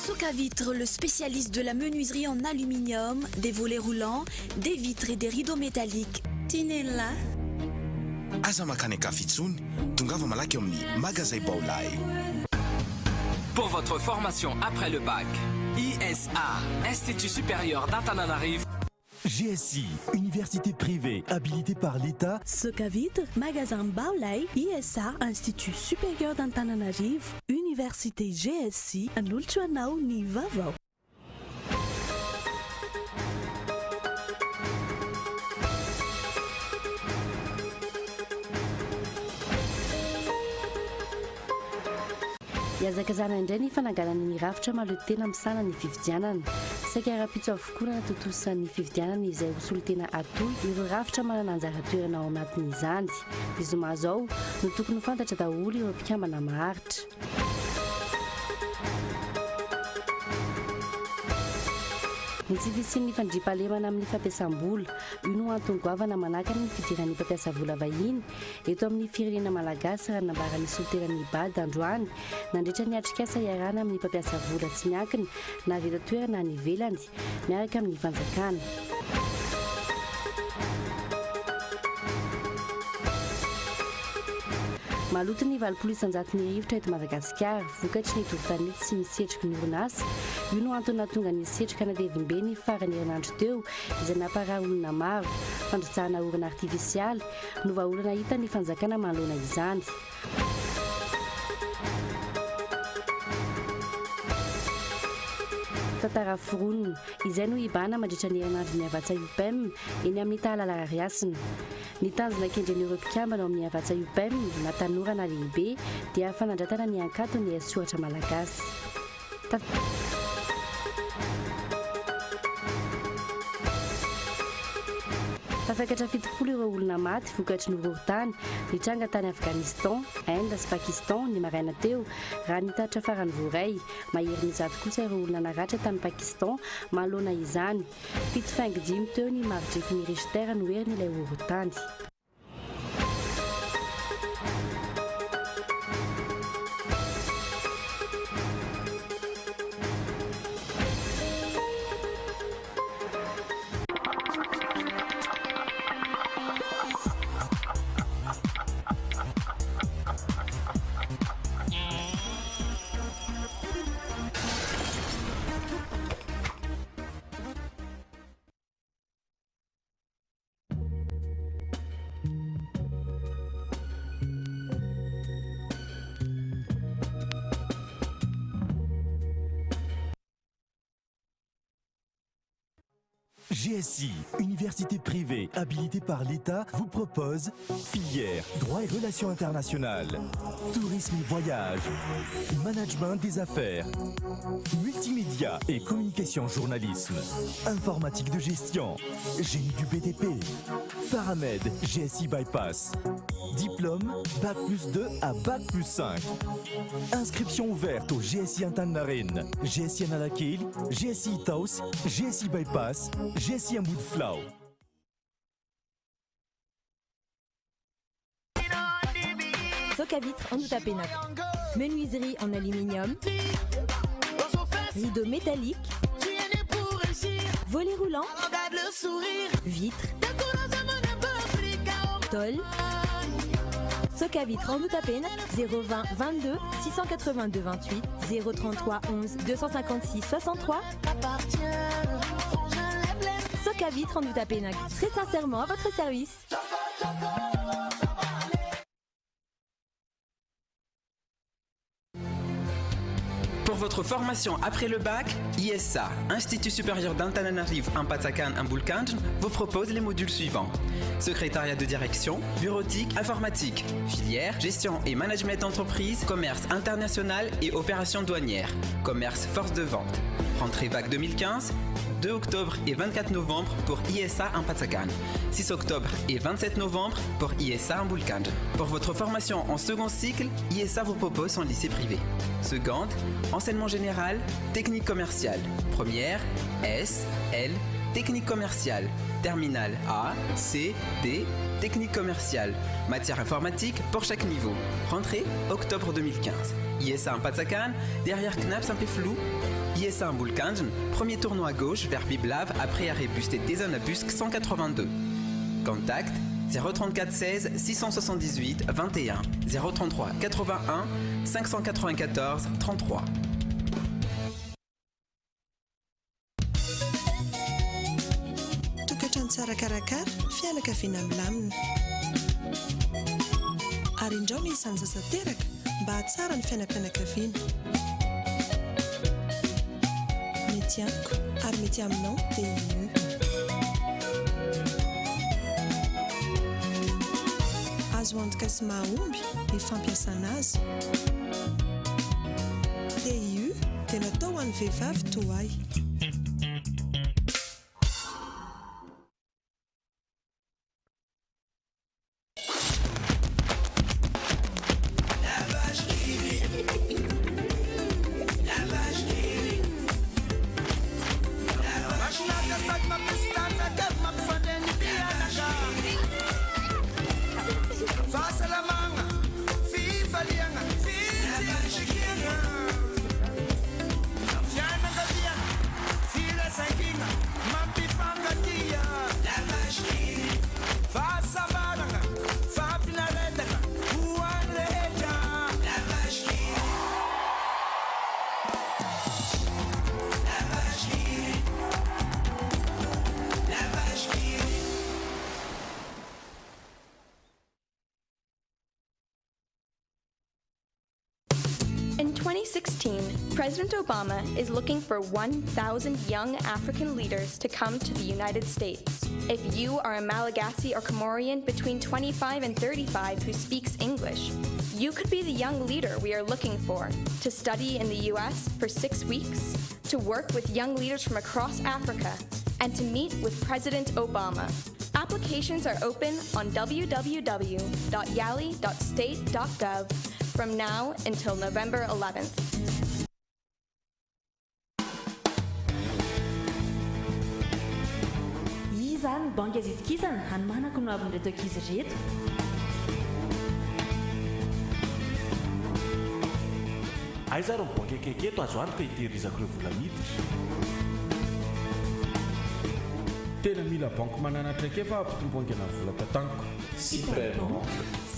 Socavitre, le spécialiste de la menuiserie en aluminium, des volets roulants, des vitres et des rideaux métalliques. Tinella. Aza mankany an-kafa intsony, tongava malaky ao amin'ny Magazay Baolai. Pour votre formation après le bac, ISA, Institut Supérieur d'Antananarivo. GSI, université privée habilitée par l'État. Socavitre, Magasin Baolai, ISA, Institut Supérieur d'Antananarivo, Université GSI, manolotra anao ny vaovao. Hihazakazahana indray ny fananganana ny rafitra mahaleo tena misahana ny fifidianana. Saika rahampitso avokoa no hanatontosa ny fifidianana izay ho solontena hatoy ireo rafitra manana anjara toerana ao anatin'izany. Ny zoma izao no tokony ho fantatra daholo ireo mpikambana maharitra. Ny tsy fisian'ny fandriampahalemana amin'ny fampiasam-bola. Io no antony goavana manakana ny fidiran'ny mpampiasa vola vahiny eto amin'ny firenena malagasy raha ny nambaran'ny solontenan'ny Bad androany nandritra ny atrikasa iarahana amin'ny mpampiasa vola tsy miankina na avy eto an-toerana any ivelany miaraka amin'ny fanjakana. Maloto ny 80 isan-jaton'ny rivotra eto Madagasikara vokatry ny doro-tanety sy ny setroky ny orinasa. Io no antony nahatonga ny setroka natevim-be ny faran'ny herinandro teo izay namparary olona maro. Fandrotsahana orana artifisialy no vahaolana hitan'ny fanjakana manoloana izany. Tantara foronina, izay no hibahana mandritra ny herinandron'ny Havatsa Upem eny amin'ny Tahalala Rarihasina. Ny tanjona kendren'ireo mpikambana ao amin'ny Havatsa Upem, na tanora na lehibe, dia fanandratana ny hankatò ny haisoratra malagasy. Tafakatra 70 ireo olona maty vokatry ny horohorontany nitranga tany Afghanistan, Inde sy Pakistan ny maraina teo, raha ny tatitra farany voaray. Maherin'ny 100 kosa ireo olona naratra tany Pakistan manoloana izany. Fito faingo dimy teo ny mari-drefin'ny Richter noherin'ilay horohorontany. GSI, université privée habilitée par l'État, vous propose filière droit et relations internationales, tourisme et voyage, management des affaires, multimédia et communication journalisme, informatique de gestion, génie du BTP, Paramed GSI Bypass, diplôme Bac plus 2 à Bac plus 5. Inscription ouverte au GSI Antaninarenina, GSI Analakely, GSI Itaosy, GSI Bypass, GSI Ambodifilao. Socavitre Andohatapenaka. Menuiserie en aluminium. Rideau métallique. Volet roulant. Vitre. Tôle. Socavitre Andohatapenaka 020 22 682 28 033 11 256 63. Socavitre Andohatapenaka. Très sincèrement à votre service. Pour votre formation après le bac, ISA, Institut supérieur d'Antananarivo Ampatsakan Ambolokandrina, vous propose les modules suivants. Secrétariat de direction, bureautique, informatique, filière, gestion et management d'entreprise, commerce international et opérations douanières, commerce force de vente. Rentrée vague 2015, 2 octobre et 24 novembre pour ISA Ampatsakan, 6 octobre et 27 novembre pour ISA Ambolokandrina. Pour votre formation en second cycle, ISA vous propose son lycée privé. Seconde, enseignement général, technique commerciale. Première, S, L, technique commerciale. Terminale A, C, D, technique commerciale. Matière informatique pour chaque niveau. Rentrée octobre 2015. ISA Ampatsakan, derrière CNAPS Ampefiloha. ISA Ambolokandrina, premier tournant à gauche vers Biblave après arrêt bus Tetezana bus 182. Contact 034 16 678 21 033 81 594 33. Tokantrano tsara karakara, fianakaviana milamina. Ary indrao ny isan'ny zaza teraka mba hahatsara ny fiainam-pianakaviana. Mety amiko ary mety aminao TIU. Azo antoka sy mahomby ny fampiasana azy. TIU dia natao ho an'ny vehivavy toa ahy. In 2016, President Obama is looking for 1,000 young African leaders to come to the United States. If you are a Malagasy or Comorian between 25 and 35 who speaks English, you could be the young leader we are looking for to study in the U.S. for 6 weeks, to work with young leaders from across Africa, and to meet with President Obama. Applications are open on www.yali.state.gov from now until November 11th. Izany banky azo itokisana hanomanako no avin'ireto ankizy reto. Aiza ary ny banky akaiky eto azo antoka hitehirizako ireo vola miditra? Tena mila banky manana traikefa hampitombo haingana ny vola tantaniko. Sipem.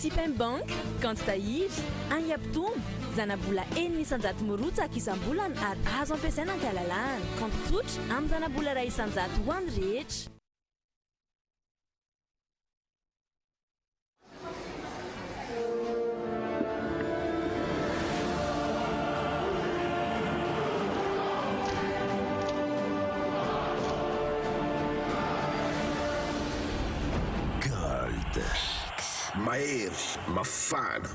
Sipem Bank, kaonty tahiry, aingam-pitombo, zanabola 6% mirotsaka isam-bolana ary azo ampiasaina an-kalalahana. Kaonty tsotra amin'ny zanabola 1% ho an'ny rehetra. Gold. Mahery, mafana.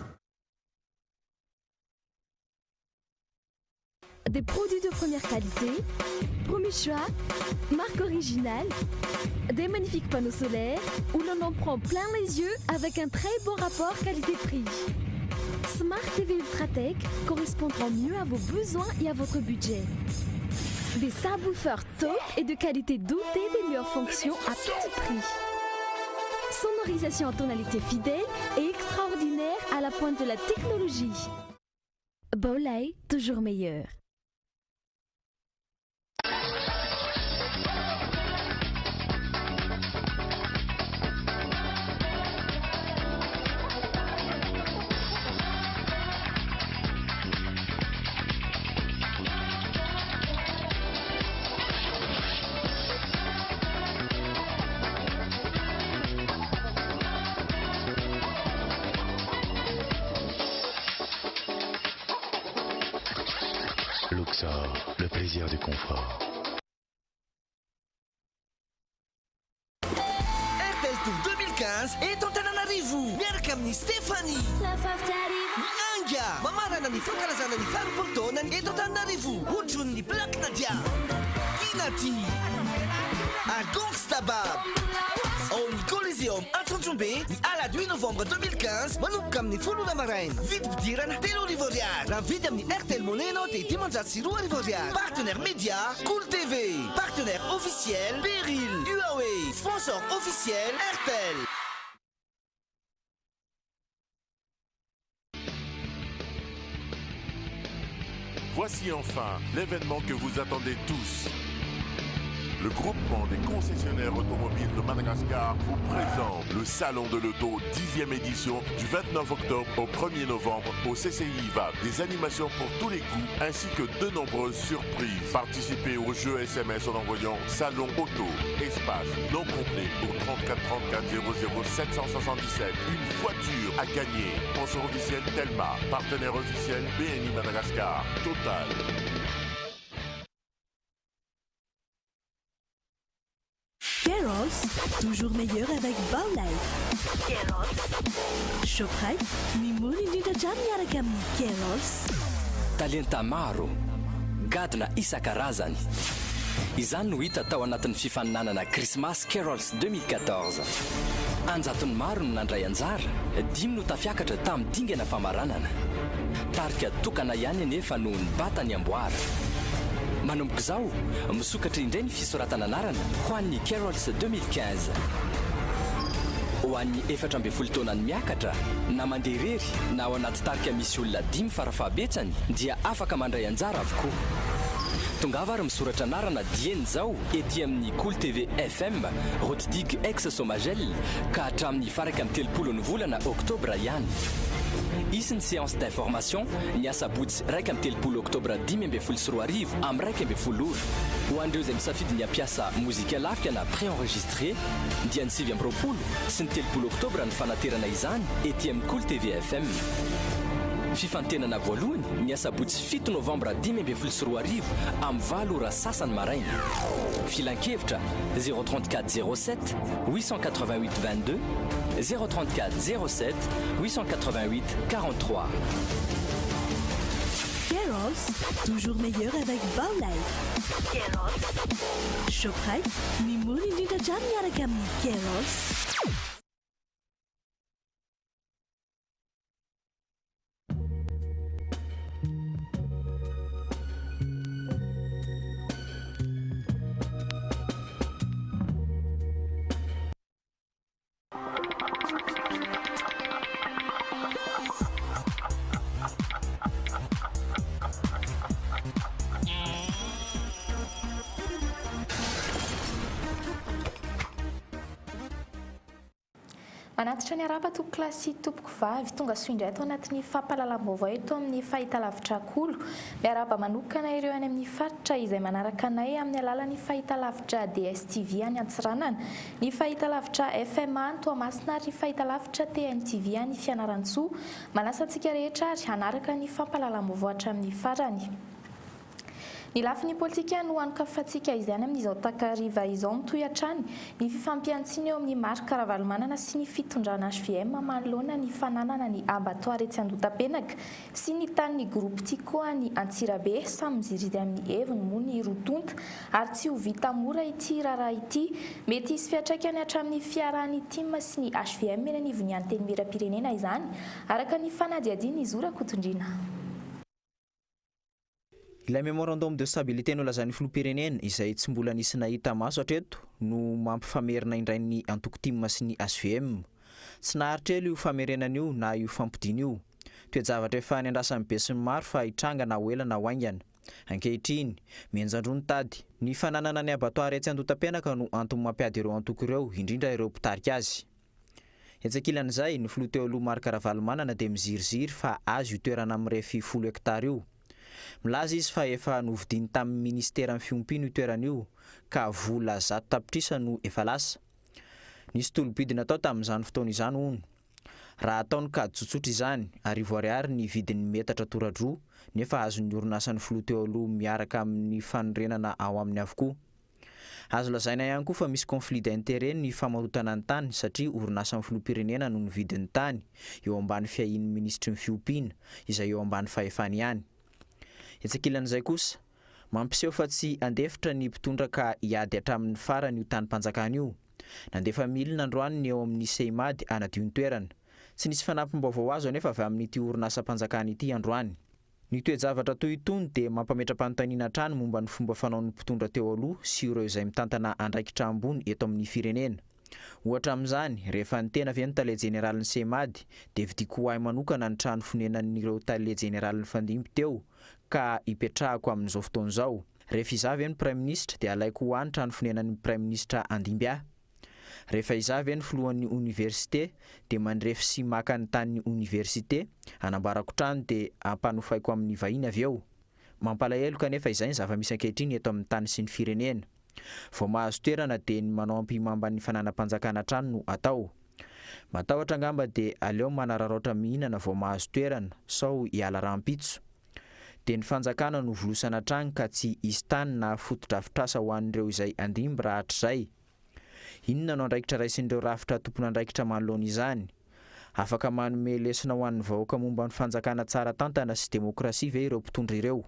Des produits de première qualité, premier choix, marque originale, des magnifiques panneaux solaires où l'on en prend plein les yeux avec un très bon rapport qualité-prix. Smart TV Ultratech correspondra mieux à vos besoins et à votre budget. Des subwoofers top et de qualité dotée des meilleures fonctions à petit prix. Sonorisation en tonalité fidèle et extraordinaire à la pointe de la technologie. Baolai, toujours meilleur. Luxor, le plaisir du confort. Airtel Tour 2015 eto Antananarivo miaraka amin'ny Stéphanie, ny Anga mamarana ny fankalazana ny faharoapolo taonany eto Antananarivo, hotronin'ny Black Nadia, Tinati ary Gangsta Bab ao amin'ny Coliseum Antsonjombe ny alahady 8 novembre 2015 manomboka amin'ny 10 ora maraina. Vidim-pidirana 3000 ariary. Raha mividy amin'ny Airtel Money ianao dia 502 ariary. Partenaire média Cool TV, partenaire officiel Peril Huawei, sponsor officiel Airtel. Voici enfin l'événement que vous attendez tous. Le groupement des concessionnaires automobiles de Madagascar vous présente le Salon de l'Auto 10e édition du 29 octobre au 1er novembre au CCI Ivato. Des animations pour tous les goûts ainsi que de nombreuses surprises. Participez au jeu SMS en envoyant Salon Auto, espace nom complet au 34 34 00 777. Une voiture à gagner. Sponsor officiel Telma, partenaire officiel BNI Madagascar, Total. Carols, toujours meilleur avec Baolay. Shoprite, mimony indrindra hatrany miaraka amin'ny Carols. Talenta maro, gadona isan-karazany. Izany no hita tao anatin'ny fifaninanana Christmas Carols 2014. Anjatony maro no nandray anjara, dimy no tafiakatra tamin'ny dingana famaranana. Tarika tokana ihany anefa no nibata ny amboara. Manomboka izao, misokatra indray ny fisoratana anarana ho an'ny Carols 2015. Ho an'ny 14 taona ny miakatra, na mandeha irery na ao anaty tarika misy olona dimy farafahabetsany dia afaka mandray anjara avokoa. Tongava ary misoratra anarana dieny izao ety amin'ny Kolo TV FM, Route Digue ex Somagel, ka hatramin'ny faha 31 ny volana oktobra ihany. Hisy ny séance d'information ny asabotsy 31 oktobra 2015 amin'ny 11 ora. Ho an'ireo izay misafidy ny hampiasa mozika lafika na préenregistré dia ny 29 sy ny 30 oktobra ny fanaterana izany ety amin'ny Kolo TV FM. Fifantenana voalohany ny asabotsy 7 novambra 2015 amin'ny 8 ora sasany maraina. Filankevitra 034 07 888 22 034 07 888 43. Carols, toujours meilleur avec Baolay. Shoprite, mimony indrindra hatrany miaraka amin'ny Carols. Manatitra ny arahaba tompokolahy sy tompokovavy, tonga soa indray ato anatin'ny fampahalalam-baovao eto amin'ny fahitalavitra Kolo. Miarahaba manokana ireo any amin'ny faritra izay manaraka anay amin'ny alalan'ny fahitalavitra DSTV any Antsiranana, ny fahitalavitra FMA any Toamasina ary ny fahitalavitra TNTV any Fianarantsoa. Manasa antsika rehetra ary hanaraka ny fampahalalam-baovao hatramin'ny farany. Ny lafiny politika no hanokafantsika izany amin'izao takariva izao. Mitohy hatrany ny fifampihantsiana eo amin'i Marc Ravalomanana sy ny fitondrana hvm manoloana ny fananana ny abattoir etsy Andohatapenaka sy ny tanin'ny groupe Tiko any Antsirabe. Samy miziriziry amin'ny heviny moa ny roa tonta ary tsy ho vita mora ity raharaha ity. Mety hisy fiantraikany hatramin'ny fiarahan'ny tim sy ny hvm eny anivon'ny Antenimierampirenena izany, araka ny fanadihadian'i Zo Rakotondriana. Ilay Memorandum de stabilité nolazain'ny filoham-pirenena, izay tsy mbola nisy nahita maso hatreto, no mampifamerina indray ny antoko tim sy ny hvm. Tsy naharitra ela io famerenana io na io fampodiana io. Toe-javatra efa niandrasan'ny besinimaro fa hitranga na ho ela na ho haingana. Ankehitriny, mihenjan-droa ny tady. Ny fananana ny abattoir etsy Andohatapenaka no antony mampiady ireo antoko ireo, indrindra ireo mpitarika azy. Etsy ankilan'izay, ny filoha teo aloha Marc Ravalomanana dia miziriziry fa azy io toerana mirefy 10 hektara io. Milaza izy fa efa novidiany tamin'ny minisiteran'ny fiompiana io toerana io ka vola 100 tapitrisa no efa lasa. Nisy tolo-bidy natao tamin'izany fotoana izany hono. Raha atao ny kajy tsotsotra izany, 1000 ariary ny vidin'ny metatra tora-droa nefa azon'ny orinasan'ny filoha teo aloha miaraka amin'ny fanorenana ao aminy avokoa. Azo lazaina ihany koa fa misy conflit d'intérêt ny famarotana ny tany satria orinasan'ny filoham-pirenena no nividy ny tany, eo ambany fiahian'ny minisitry ny fiompiana, izay eo ambany fahefany ihany. Etsy ankilan'izay kosa, mampiseho fa tsy handefitra ny mpitondra ka hiady hatramin'ny farany io tanim-panjakana io. Nandefa milina androany ny eo amin'ny Seimad hanadio ny toerana. Tsy nisy fanampim-baovao azo anefa avy amin'ity orinasam-panjakana ity androany. Ny toe-javatra toy itony dia mampametra-panontaniana hatrany momba ny fomba fanaon'ny mpitondra teo aloha sy ireo izay mitantana andraikitra ambony eto amin'ny firenena. Ohatra amin'izany, rehefa ny tena ve no tale jeneralin'ny Seimad dia vidiako ho ahy manokana ny trano fonenan'ireo tale jeneraly nifandimby teo ka ipetrahako amin'izao fotoana izao. Rehefa izaho ve no praiminisitra dia alaiko ho ahy ny trano fonenan'ny praiminisitra handimby ahy. Rehefa izaho ve no filohan'ny oniversite dia mandrefy sy maka ny tanin'ny oniversite, anamboarako trano dia ampanofaiko amin'ny vahiny avy eo. Mampalahelo kanefa izay ny zava-misy ankehitriny eto amin'ny tany sy ny firenena. Vao mahazo toerana dia ny manao ampihimamba ny fananam-panjakana hatrany no atao. Matahotra angamba dia aleo manararaotra mihinana vao mahazo toerana sao hiala rahampitso. Dia ny fanjakana no volosana hatrany ka tsy hisy tany na fotodrafitrasa ho an'ireo izay handimby rahatrizay. Inona no andraikitra raisin'ireo rafitra tompon'andraikitra manoloana izany? Afaka manome lesona ho an'ny vahoaka momba ny fanjakana tsara tantana sy demokrasia ve ireo mpitondra ireo?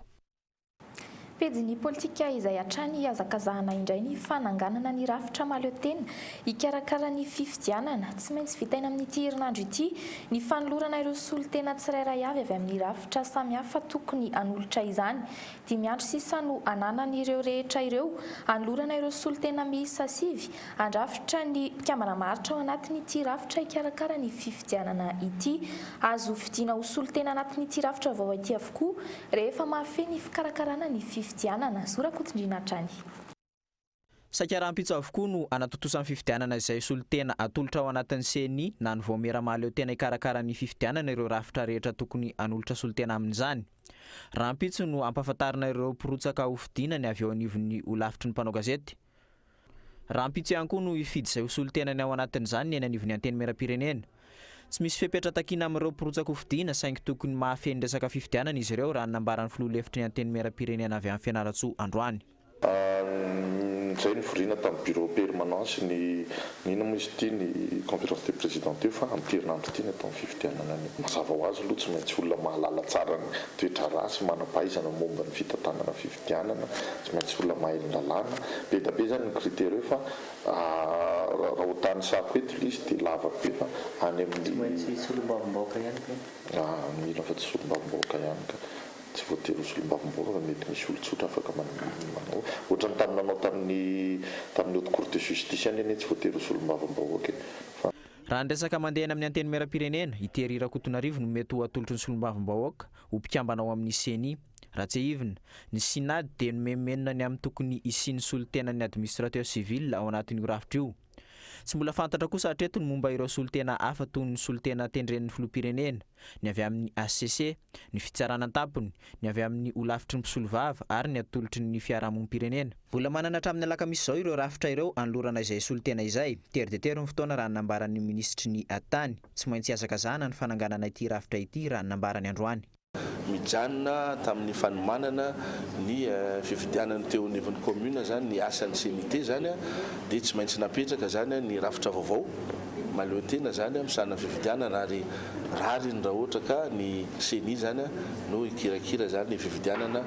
Pejin'ny politika izay hatrany hihazakazahana indray ny fananganana ny rafitra mahaleo tena hikarakara ny fifidianana. Tsy maintsy vitaina amin'ity herinandro ity ny fanolorana ireo solontena tsirairay avy avy amin'ny rafitra samihafa tokony hanolotra izany. Dimy andro sisa no ananan'ireo rehetra ireo hanolorana ireo solontena miisa sivy handrafitra ny mpikambana maharitra ao anatin'ity rafitra hikarakara ny fifidianana ity. Azo fidiana ho solontena anatin'ity rafitra vaovao ity avokoa rehefa mahafehy ny fikarakarana ny fifidianana. Zo Rakotondriana hatrany. Saika rahampitso avokoa no hanatontosa ny fifidianana izay solontena atolotra ao anatin'ny Ceni na ny vaomiera mahaleo tena hikarakara ny fifidianana ireo rafitra rehetra tokony hanolotra solontena amin'izany. Rahampitso no hampahafantarina ireo mpirotsaka hofidiana ny avy eo anivon'ny holafitry ny mpanao gazety. Rahampitso ihany koa no hifidy izay ho solontenany ao anatin'izany ny eny anivon'ny Antenimierampirenena. Tsy misy fepetra takiana amin'ireo mpirotsaka hofidiana saingy tokony mahafehy ny resaka fifidianana izy ireo raha ny nambaran'ny filoha lefitry ny Antenimierampirenena avy any Fianarantsoa androany. Izay nivoriana tamin'ny bureau permanent sy ny ny inona moa izy ity ny conférence des présidents teo fa amin'ity herinandro ity ny atao ny fifidianana an'io. Mazava ho azy aloha tsy maintsy olona mahalala tsara ny toe-draharaha sy manam-pahaizana momba ny fitantanana fifidianana, tsy maintsy olona mahay ny lalàna. Be dia be izany ny critères eo fa raha ho tanisako eto ilay izy dia lava be fa any amin'ny. Tsy maintsy solombavambahoaka ihany ve? Mino aho fa tsy solombavambahoaka ihany ka. Tsy voatery ho solombavambahoaka fa mety misy olon-tsotra afaka manao. Ohatran'ny tamin'ny nanao tamin'ny tamin'ny haute cour de justice ihany anie tsy voatery ho solombavambahoaka e. Fa. Raha ny resaka mandeha eny amin'ny Antenimierampirenena, i Thierry Rakotonarivo no mety ho atolotry ny solombavambahoaka ho mpikambana ao amin'ny Ceni. Raha tsiahivina, ny Synad dia nomenomenona ny amin'ny tokony hisian'ny solontenan'ny administrateur civil ao anatin'io rafitra io. Tsy mbola fantatra kosa hatreto ny momba ireo solontena hafa toy ny solontena tendren'ny filoham-pirenena, ny avy amin'ny hcc, ny fitsarana an-tampony, ny avy amin'ny holafitry ny mpisolovava ary ny atolotry ny fiarahamonim-pirenena. Mbola manana hatramin'ny alakamisy izao ireo rafitra ireo hanolorana izay solontena izay. Tery dia tery ny fotoana raha ny nambaran'ny minisitry ny Tany. Tsy maintsy hihazakazahana ny fananganana ity rafitra ity raha ny nambarany androany. Mijanona tamin'ny fanomanana ny fifidianana teo anivon'ny commune izany ny asan'ny CENIT izany dia tsy maintsy napetraka izany ny rafitra vaovao mahaleo tena izany misahana ny fifidianana ary rariny raha ohatra ka ny ceni izany no hikirakira izany ny fifidianana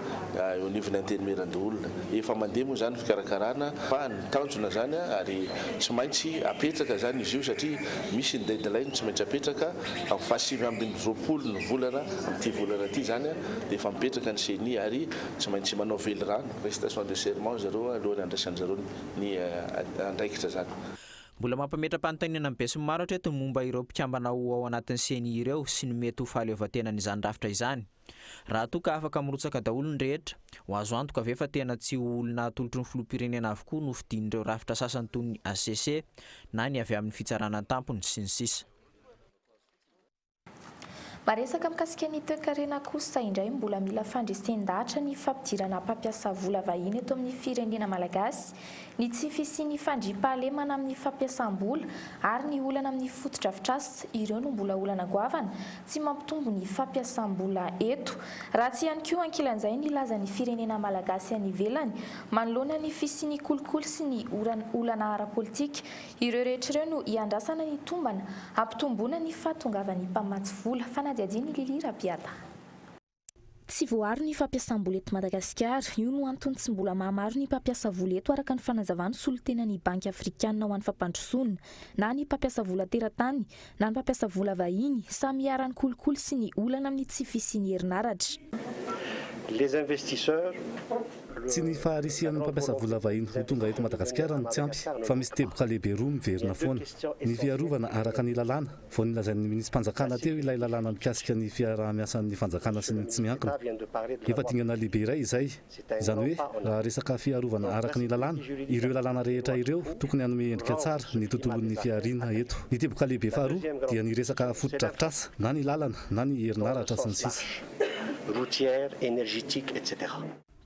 eo anivon'ny antenimierandoholona. Efa mandeha moa izany ny fikarakarana fa ny tanjona izany ary tsy maintsy apetraka izany izy io satria misy ny deadline tsy maintsy apetraka Amin'ny faha 29 ny volana amin'ity volana ity izany dia efa mipetraka ny ceni ary tsy maintsy manao velirano, prestation de serment, zareo alohan'ny handraisan-dry zareo ny andraikitra izany. Mbola mampametra-panontaniana ny besinimaro hatreto ny momba ireo mpikambana ho ao anatin'ny ceni ireo sy ny mety ho fahaleovantenan'izany rafitra izany. Raha toa ka afaka mirotsaka daholo ny rehetra, ho azo antoka ve fa tena tsy ho olona atolotry ny filoham-pirenena avokoa no fidian'ireo rafitra sasany toy ny hcc na ny avy amin'ny fitsarana an-tampony, sy ny sisa. Maresaka mikasika ny toekarena kosa indray, mbola mila fandresen-dahatra ny fampidirana mpampiasa vola vahiny eto amin'ny firenena malagasy, ny tsy fisian'ny fandriampahalemana amin'ny fampiasam-bola ary ny olana amin'ny fotodrafitrasa, ireo no mbola olana goavana tsy mampitombo ny fampiasam-bola eto. Ratsy ihany koa ankilan'izay ny lazan'ny firenena malagasy any ivelany manoloana ny fisian'ny kolikoly sy ny olana ara-politika Ireo rehetra ireo no iandrasana ny tombana hampitomboana ny fahatongavan'ny mpamatsy vola. Fanadihadian'i Lily Rabiata. Tsy voaaro ny fampiasam-bola eto Madagasikara. Io no antony tsy mbola mahamaro ny mpampiasa vola eto araka ny fanazavan'ny solontenan'ny Banky Afrikanina ho an'ny Fampandrosoana. Na ny mpampiasa vola teratany na ny mpampiasa vola vahiny, samy iharan'ny kolikoly sy ny olana amin'ny tsy fisian'ny herinaratra. Les investisseurs Tsy ny faharisihan'ny mpampiasa vola vahiny ho tonga eto Madagasikara no tsy ampy fa misy teboka lehibe roa miverina foana. Ny fiarovana araka ny lalàna, vao nolazain'ny minisi-panjakana teo ilay lalàna mikasika ny fiaraha-miasan'ny fanjakana sy ny tsy miankina. Efa dingana lehibe iray izay. Izany hoe raha resaka fiarovana araka ny lalàna, ireo lalàna rehetra ireo tokony hanome endrika tsara ny tontolon'ny fihariana eto. Ny teboka lehibe faharoa dia ny resaka fotodrafitrasa na ny lalana na ny herinaratra sy ny sisa. Routière, énergétique, etc.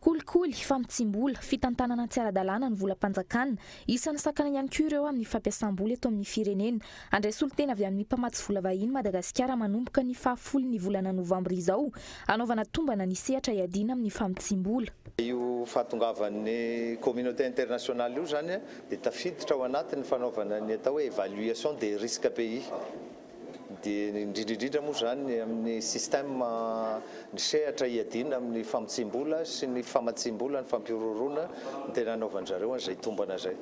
Kolikoly, famotsiam-bola, fitantanana tsy ara-dalàna ny volam-panjakana. Isan'ny sakana ihany koa ireo amin'ny fampiasam-bola eto amin'ny firenena. Handray solontena avy amin'ny mpamatsy vola vahiny Madagasikara manomboka ny fahafolon'ny volana novambra izao, hanaovana tombana ny sehatra iadiana amin'ny famotsiam-bola. Io fahatongavan'ny communauté internationale io izany dia tafiditra ao anatin'ny fanaovana ny atao hoe évaluation des risques pays. Dia indrindra indrindra moa izany amin'ny système ny sehatra hiadiana amin'ny famotsiam-bola sy ny famatsiam-bola ny fampihorohoroana no tena anaovan-dry zareo an'izay tombana izay.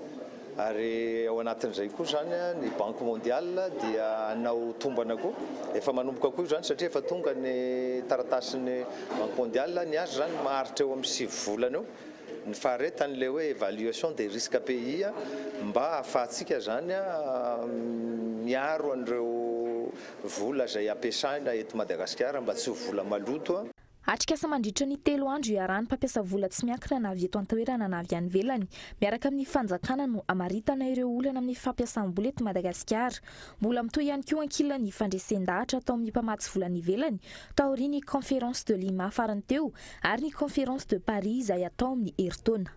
Ary ao anatin'izay koa izany ny Banque mondiale dia hanao tombana koa, efa manomboka koa io izany satria efa tonga ny taratasin'ny Banque mondiale, ny azy izany maharitra eo amin'ny sivy volana eo ny faharetan'ilay hoe évaluation des risques pays mba hahafahantsika izany miaro an'ireo vola izay ampiasaina eto Madagasikara mba tsy ho vola maloto. Atrikasa mandritra ny telo andro iarahan'ny mpampiasa vola tsy miankina na avy eto an-toerana na avy any ivelany, miaraka amin'ny fanjakana no hamaritana ireo olana amin'ny fampiasam-bola eto Madagasikara. Mbola mitohy ihany koa ankilany ny fandresen-dahatra atao amin'ny mpamatsy vola any ivelany taorian'ny Conférence de Lima farany teo ary ny Conférence de Paris izay hatao amin'ny herintaona.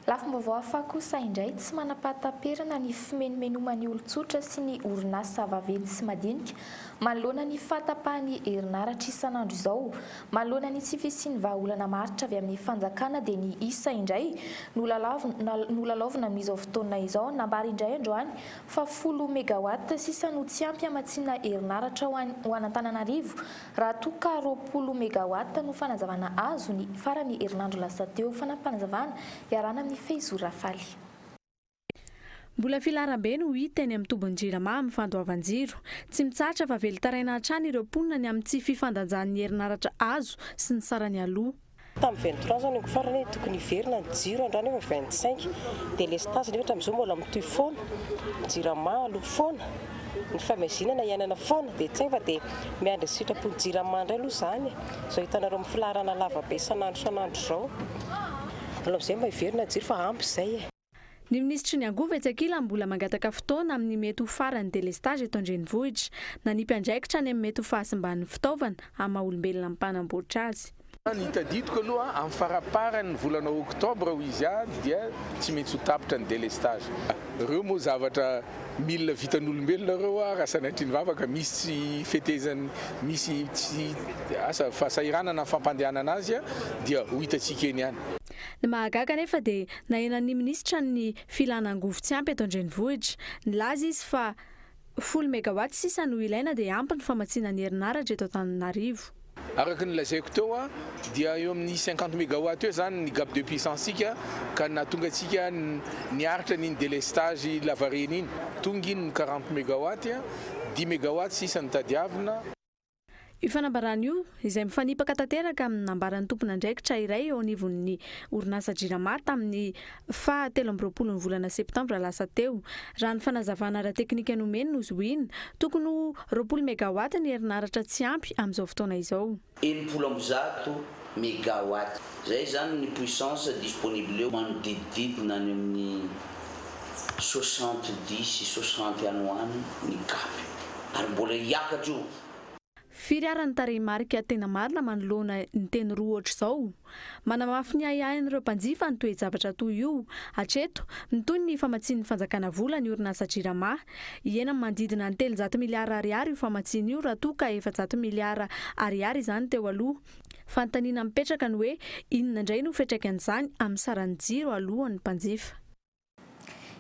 Lafim-baovao hafa kosa indray, tsy manam-pahataperana ny fimenomenoman'ny olon-tsotra sy ny orinasa vaventy sy madinika manoloana ny fahatapahan'ny herinaratra isan'andro izao. Manoloana ny tsy fisian'ny vahaolana maharitra avy amin'ny fanjakana dia ny isa indray no lalaovina amin'izao fotoana izao. Nambara indray androany fa folo megawatt sisa no tsy ampy hamatsiana herinaratra ho an'Antananarivo Raha toa ka 20 megawatt no fanazavana azo ny faran'ny herinandro lasa teo. Fanampim-panazavana iarahana amin'i Fehizoro Rafaly. Mbola filaharam-be no hita eny amin'ny tobin'ny Jirama amin'ny fandoavan-jiro. Tsy mitsahatra fa velon-taraina hatrany ireo mponina ny amin'ny tsy fifandanjan'ny herinaratra azo sy ny sarany aloa. Tamin'ny 23 zao neniko farany hoe tokony hiverina ny jiro androany efa 25 delestazy nefa hatramin'izao mbola mitohy foana ny jirama aloha foana ny fahamaizinana iainana foana dia tsy hay fa dia miandry ny sitrapon'ny jirama indray aloha izany e izao hitanareo amin'ny filaharana lava be isan'andro isan'andro izao aleo amin'izay mba hiverina ny jiro fa ampy izay e. Ny minisitry ny angovo etsy ankilany mbola mangataka fotoana amin'ny mety ho faran'ny delestazy eto an-drenivohitra. Nanipy andraikitra any amin'ny mety ho fahasimban'ny fitaovana amin'ny maha olombelona ny mpanamboatra azy. Ny tadidiko aloha amin'ny faraparan'ny volana oktobra hoy izy ahy dia tsy maintsy ho tapitra ny delestage. Ireo moa zavatra mila vitan'olombelona ireo raha sanatria ny vava ka misy tsy fetezany misy tsy asa fahasahiranana amin'ny fampandehanana azy dia ho hitantsika eny ihany. Ny mahagaga anefa dia nahenan'ny minisitra ny filana angovo tsy ampy eto an-drenivohitra. Nilaza izy fa folo megawatt sisa no ilaina dia ampy ny famatsiana ny herinaratra eto Antananarivo. Araka ny lazaiko teo dia eo amin'ny cinquante megawatt eo izany ny gap de puissance-tsika ka nahatonga antsika niaritra an'iny délestage lavareny iny. Tonga iny ny quarante megawatt, dix megawatt sisa no tadiavina. Io fanambarana io, izay mifanipaka tanteraka amin'ny nambaran'ny tompon'andraikitra iray eo anivon'ny orinasa Jirama tamin'ny faha 23 ny volana septambra lasa teo. Raha ny fanazavana ara-teknika nomeny no zohiana, tokony ho 20 megawatt ny herinaratra tsy ampy amin'izao fotoana izao. 160 megawatt. Izay izany ny puissance disponible eo manodidididina any amin'ny soixante dix, soixante any ho any ny gap. Ary mbola hiakatra io. Firy ary ny tarehimarika tena marina manoloana ny teny roa ohatr'izao? Manamafy ny ahiahin'ireo mpanjifa ny toe-javatra toy io. Hatreto, mitohy ny famatsian'ny fanjakana vola ny orinasa Jirama. Hihena manodidina ny 300 miliara ariary io famatsiana io raha toa ka 400 miliara ariary izany teo aloha. Fanontaniana mipetraka ny hoe inona indray no fiantraikan'izany amin'ny saran'ny jiro aloan'ny mpanjifa?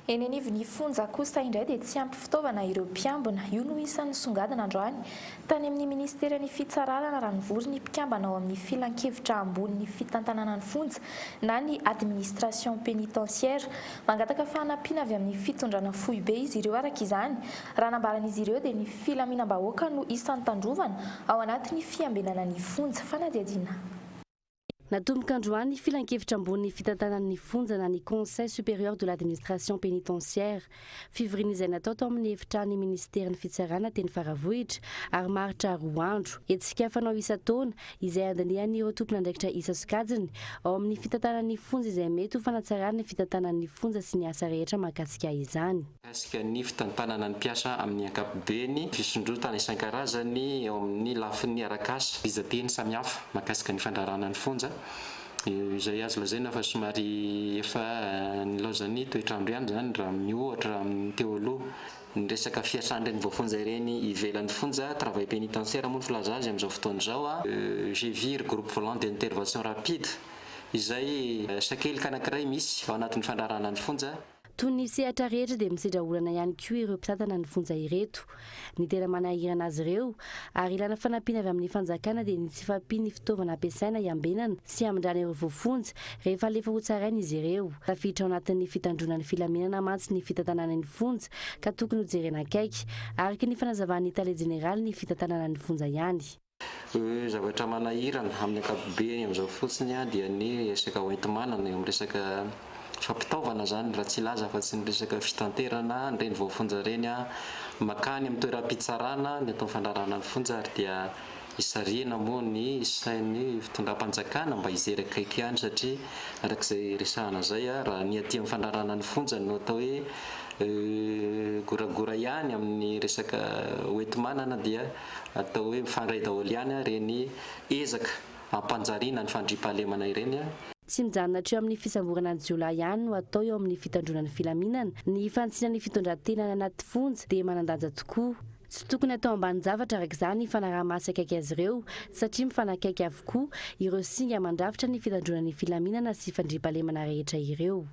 Eny anivon'ny fonja kosa indray dia tsy ampy fitaovana ireo mpiambina. Io no isan'ny nisongadina androany tany amin'ny ministeran'ny fitsarana raha nivory ny mpikambana ao amin'ny filankevitra ambonin'ny fitantanana ny fonja na ny administration pénitentiaire. Mangataka fanampiana avy amin'ny fitondrana foibe izy ireo araka izany. Raha nambaran'izy ireo dia ny filaminam-bahoaka no isan'ny tandrovana ao anatin'ny fiambenana ny fonja. Fanadihadiana. Natomboka androany ny filankevitra ambonin'ny fitantanana ny fonja na ny Conseil supérieur de l'administration pénitentiaire. Fivoriana izay natao tao amin'ny efitran'ny minisiterin'ny fitsarana teny Faravohitra ary maharitra roa andro. Hetsika fanao isan-taona izay andinihan'ireo tompon'andraikitra isan-sokajiny ao amin'ny fitantanana ny fonja izay mety ho fanatsarana ny fitantanana ny fonja sy ny asa rehetra mahakasika izany. Mikasika ny fitantanana ny mpiasa amin'ny ankapobeny, fisondrotana isan-karazany eo amin'ny lafiny arak'asa, rijan-teny samihafa mahakasika ny fandraharahana ny fonja, izay azo lazaina fa somary efa nilaozan'ny toetr'andro ihany izany raha miohatra amin'ny teo aloha. Ny resaka fiasan'ireny voafonja ireny ivelan'ny fonja, travail pénitentiaire moa ny filaza azy amin'izao fotoana izao, GVIR, Groupe Volant d'Intervention Rapide, izay sakelika anankiray misy ao anatin'ny fandraharahana ny fonja. Toy ny sehatra rehetra dia misedra olana ihany koa ireo mpitantana ny fonja ireto. Ny tena manahirana azy ireo ary ilana fanampiana avy amin'ny fanjakana dia ny tsy fahampian'ny fitaovana ampiasaina hiambenana sy hamindrana ireo voafonja rehefa alefa hotsaraina izy ireo. Tafiditra ao anatin'ny fitandroana ny filaminana mantsy ny fitantanana ny fonja ka tokony hojerena akaiky, araka ny fanazavan'ny tale jeneralin'ny fitantanana ny fonja ihany. Ny zavatra manahirana amin'ny ankapobeny amin'izao fotsiny dia ny resaka hoenti-manana eo amin'ny resaka fampitaovana izany raha tsy hilaza afa-tsy ny resaka fitanterana an'ireny voafonja ireny mankany amin'ny toeram-pitsarana ny atao fandrarana ny fonja ary dia hisarihana moa ny sain'ny fitondram-panjakana mba hijery akaiky ihany satria araka izay resahana izay raha ny aty amin'ny fandrarana ny fonja no atao hoe goragora ihany amin'ny resaka hoenti-manana dia Atao hoe mifandray daholo ihany ireny ezaka hampanjariana ny fandriampahalemana ireny. Tsy mijanona hatreo amin'ny fisamborana ny jiolahy ihany no atao eo amin'ny fitandroana ny filaminana. Ny fanitsiana ny fitondran-tena any anaty fonja dia manan-danja tokoa. Tsy tokony atao ambanin-javatra araka izany ny fanaraha-maso akaiky azy ireo satria mifanakaiky avokoa ireo singa mandrafitra ny fitandroana ny filaminana sy fandriampahalemana rehetra ireo.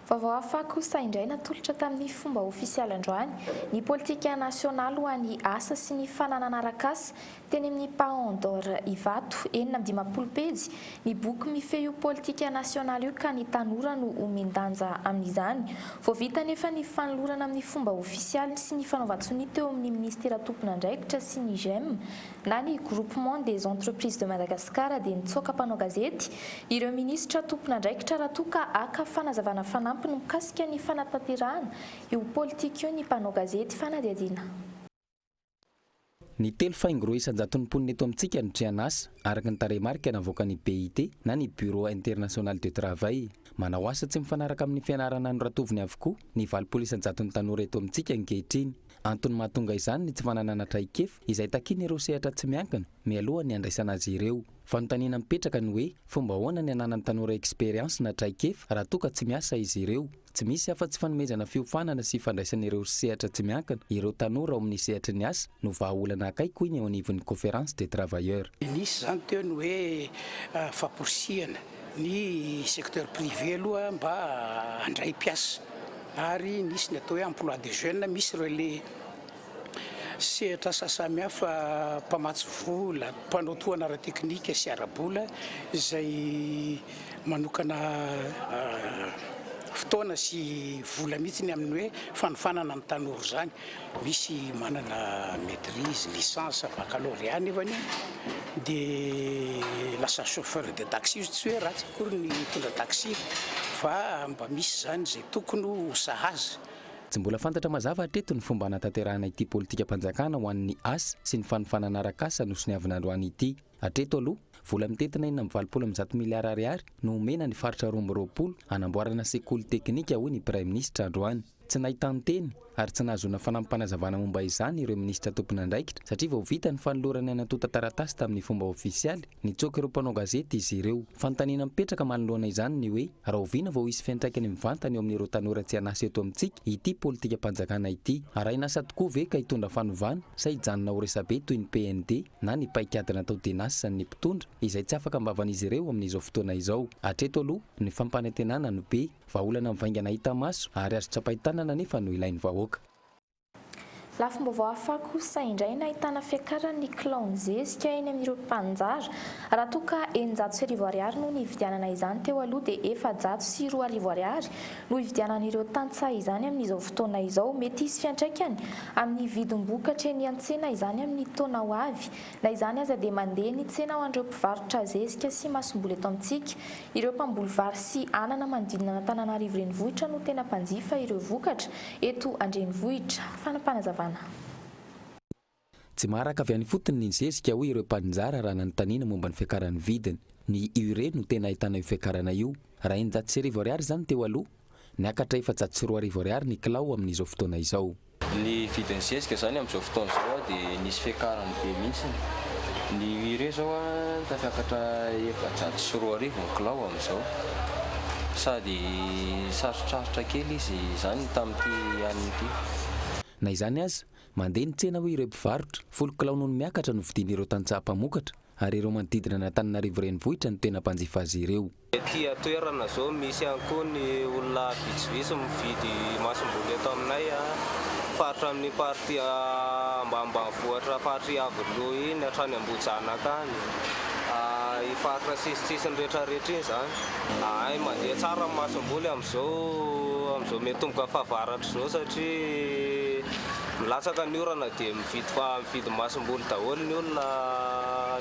Vaovao hafa kosa indray natolotra tamin'ny fomba ofisialy androany ny politika nasionaly ho an'ny asa sy ny fananana arak'asa teny amin'ny Paon d'Or Ivato. 56 pejy ny boky mifehy io politika nasionaly io ka ny tanora no omen-danja amin'izany. Vao vita anefa ny fanolorana amin'ny fomba ofisialy sy ny fanaovan-tsonia teo amin'ny minisitera tompon'andraikitra sy ny Gem na ny Groupement des Entreprises de Madagascar dia nitsoaka mpanao gazety ireo minisitra tompon'andraikitra raha toa ka haka fanazavana fanampiny mikasika ny fanatanterahana io politika io ny mpanao gazety. Fanadihadiana. Ny 3,2 isan-jaton'ny mponina eto amintsika no tsy an'asa, araka ny tarehimarika navoakan'ny BIT na ny Bureau International de Travail. Manao asa tsy mifanaraka amin'ny fianarana noratoviny avokoa ny 80 isan-jaton'ny tanora eto amintsika ankehitriny. Antony mahatonga izany ny tsy fananana traikefa izay takian'ireo sehatra tsy miankina mialoha ny handraisana azy ireo. Fanontaniana mipetraka ny hoe fomba ahoana ny hananan'ny tanora expérience na traikefa raha toa ka tsy miasa izy ireo? Tsy misy afa-tsy fanomezana fiofanana sy fandraisana ireo sehatra tsy miankina ireo tanora ao amin'ny sehatry ny asa no vahaolana akaiky hoy ny eo anivon'ny Conférence des travailleurs. Nisy izany teo ny hoe famporisihana ny secteur privé aloha mba handray mpiasa ary nisy ny atao hoe emploi des jeunes, misy ireo le sehatr'asa samihafa mpamatsy vola, mpanao tohana ara-teknika sy ara-bola izay manokana fotoana sy vola mihitsy ny amin'ny hoe fanofanana ny tanora izany. Misy manana maitrise, licence, baccalauréat nefany dia lasa chauffeur de taxi izy, tsy hoe ratsy akory ny mitondra taxi fa mba misy izany izay tokony ho sahaza. Tsy mbola fantatra mazava hatreto ny fomba hanatanterahana ity politikam-panjakana ho an'ny asa sy ny fanofanana arak'asa nosoniavina androany ity. Hatreto aloha, vola mitentina 186 miliara ariary no omena ny faritra 22 hanamboarana sekoly teknika hoy ny Praiminisitra androany. Tsy nahitan-teny ary tsy nahazoana fanampim-panazavana momba izany ireo minisitra tompon'andraikitra satria vao vita ny fanolorana ny antontan-taratasy tamin'ny fomba ofisialy, nitsoaka ireo mpanao gazety izy ireo. Fanontaniana mipetraka manoloana izany ny hoe rahoviana vao hisy fiantraikany mivantana eo amin'ireo tanora tsy an'asa eto amintsika ity politikam-panjakana ity? Arahin'asa tokoa ve ka hitondra fanovana sa hijanona ho resabe toy ny PND na ny paikady natao tenace ny mpitondra izay tsy afaka am-bavan'izy ireo amin'izao fotoana izao? Hatreto aloha, ny fampanantenana no be. Vahaolana mivaingana hita maso ary azo tsapain-tanana anefa no ilain'ny vahoaka. Lafim-baovao hafa kosa indray nahitana fiakaran'ny kilaon'ny zezika eny amin'ireo mpaninjara. Raha toa ka 1600 ariary no nividianana izany teo aloha dia 2400 ariary no ividianan'ireo tantsaha izany amin'izao fotoana izao. Mety hisy fiantraikany amin'ny vidim-bokatra eny an-tsena izany amin'ny taona ho avy. Na izany aza dia mandeha ny tsena ho an'ireo mpivarotra zezika sy masomboly eto amintsika. Ireo mpamboly vary sy anana manodidina an'Antananarivo renivohitra no tena mpanjifa ireo vokatra eto an-drenivohitra. Fanapanazavana. Tsy maharaka avy any ifotony ny zezika hoy ireo mpaninjara raha nanontaniana momba ny fiakaran'ny vidiny. Ny urée no tena ahitana io fiakarana io. Raha 2600 ariary izany teo aloha, niakatra 2400 ariary ny kilao amin'izao fotoana izao. Ny vidin'ny zezika izany amin'izao fotoana izao dia nisy fiakarany be mihitsy. Ny urée izao tafiakatra 2400 ny kilao amin'izao. Sady sarotsarotra kely izy izany tamin'ity anio ity. Na izany aza, mandeha ny tsena hoy ireo mpivarotra. Folo kilao noho ny miakatra no vidian'ireo tantsaha mpamokatra ary ireo manodidina an'Antananarivo renivohitra no tena mpanjifa azy ireo. Ety an-toerana izao misy ihany koa ny olona vitsivitsy mividy masomboly eto aminay, faritra amin'ny partie ambanimbanivohitra faritr'i Iavoloha iny hatrany Ambohijanaka any, iny faritra sisintsisiny rehetrarehetra iny izany. Hay mandeha tsara ny masomboly amin'izao amin'izao miatomboka fahavaratra izao satria Milatsaka ny orana dia mividy fa mividy masomboly daholo ny olona,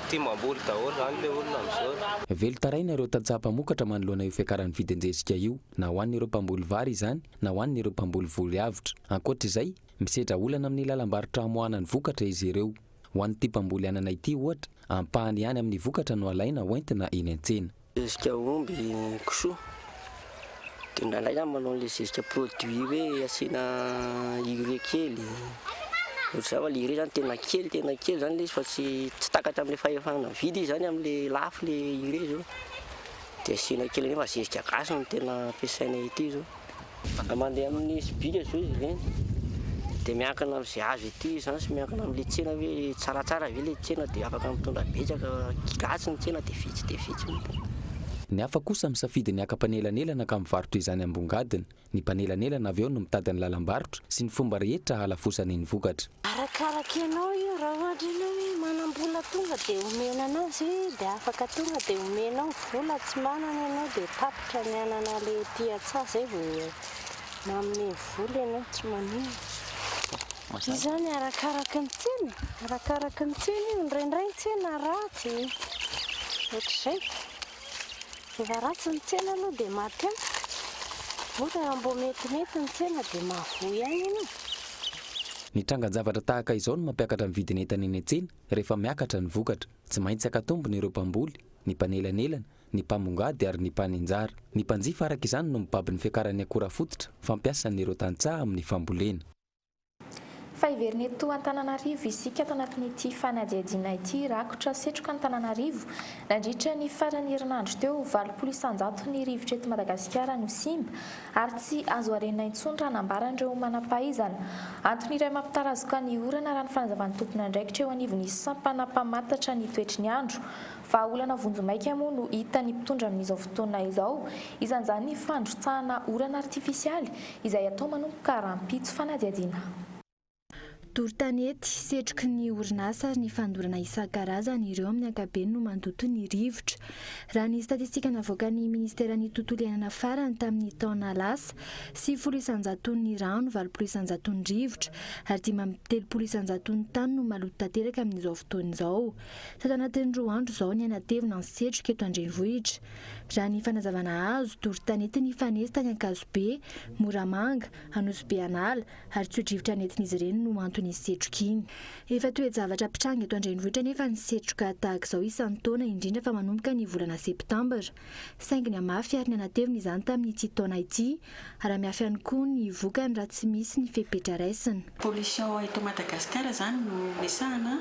tia mamboly daholo izany ilay olona amin'izao. Velon-taraina ireo tantsaha mpamokatra manoloana io fiakaran'ny vidin-jezika io, na ho an'ireo mpamboly vary izany na ho an'ireo mpamboly voly avotra. Ankoatra izay, misedra olana amin'ny lalam-barotra hamoahana ny vokatra izy ireo. Ho an'ity mpamboly anana ity, ohatra, ampahany ihany amin'ny vokatra no alaina hoentina eny an-tsena. Zezika omby, kisoa. Dia indraindray zany manao an'ilay zezika produit hoe asiana urée kely. Ohatr'izany fa ilay urée zany tena kely tena kely zany ilay izy fa tsy tsy takatra amin'ilay fahefana mividy izy zany amin'ilay lafo ilay urée zao. Dia asiana kely nefa zezika gasy no tena ampiasainay ety zao. Mandeha amin'ny sobika zao izy ireny dia miankina amin'izay azo ety izany sy miankina amin'ilay tsena hoe tsaratsara ve ilay tsena dia afaka mitondra betsaka, ratsy ny tsena dia vitsy dia vitsy mihitsy. Ny hafa kosa misafidy ny haka mpanelanelana ka mivarotra izany ambongadiny. Ny mpanelanelana avy eo no mitady ny lalam-barotra sy ny fomba rehetra hahalafosany ny vokatra. Arakaraka ianao io, raha ohatra ianao hoe manam-bola tonga dia omena anao izay dia afaka tonga dia omenao vola, tsy manana ianao dia tapitra ny anana le ety an-tsaha izay vao manome vola ianao, tsy maninona. Io izany arakaraka ny tsena, arakaraka ny tsena io, indraindray ny tsena ratsy, ohatr'izay. Rehefa ratsy ny tsena aloha dia maty antoka. Moa raha mbô metimety ny tsena dia mahavoa ihany ianao. Ny trangan-javatra tahaka izao no mampiakatra ny vidin'entana eny an-tsena rehefa miakatra ny vokatra. Tsy maintsy akatombony ireo mpamboly, ny mpanelanelana, ny mpamongady ary ny mpaninjara. Ny mpanjifa araka izany no mibaby ny fiakaran'ny akora fototra fampiasan'ireo tantsaha amin'ny fambolena. Fa hiverina eto Antananarivo isika ato anatin'ity fanadihadiana ity. Rakotra setroka Antananarivo nandritra ny faran'ny herinandro teo. 80% ny rivotra eto Madagasikara no simba ary tsy azo harenina intsony raha nambaran'ireo manam-pahaizana. Antony iray mampitarazoka ny orana raha ny fanazavan'ny tompon'andraikitra eo anivon'ny sampana mpamantatra ny toetry ny andro. Vahaolana vonjimaika moa no hitan'ny mpitondra amin'izao fotoana izao, isan'izany ny fandrotsahana orana artifisialy izay atao manomboka rahampitso fanadihadiana. Doro tanety, setroky ny orinasa ary ny fandorana isan-karazany ireo amin'ny ankapobeny no mandoto ny rivotra. Raha ny statistika navoakan'ny minisiteran'ny tontolo iainana farany tamin'ny taona lasa, 90 isan-jaton'ny rano, 80 isan-jaton'ny rivotra ary 35 isan-jaton'ny tany no maloto tanteraka amin'izao fotoana izao. Tato anatin'ny roa andro izao niha-natevina ny setroka eto an-drenivohitra. Raha ny fanazavana azo, doro tanety nifanesy tany Ankazobe, Moramanga, Anosibe An'ala ary tso-drivotra nentin'izy ireny no antony. ny setroka iny. Efa toe-javatra mpitranga eto an-drenivohitra anefa ny setroka tahaka izao isan-taona, indrindra fa manomboka ny volana septambra. Saingy nihamafy ary nihanatevina izany tamin'ity taona ity, ary hamafy ihany koa ny vokany raha tsy misy ny fepetra raisina. Pollution eto Madagascar zany no resahana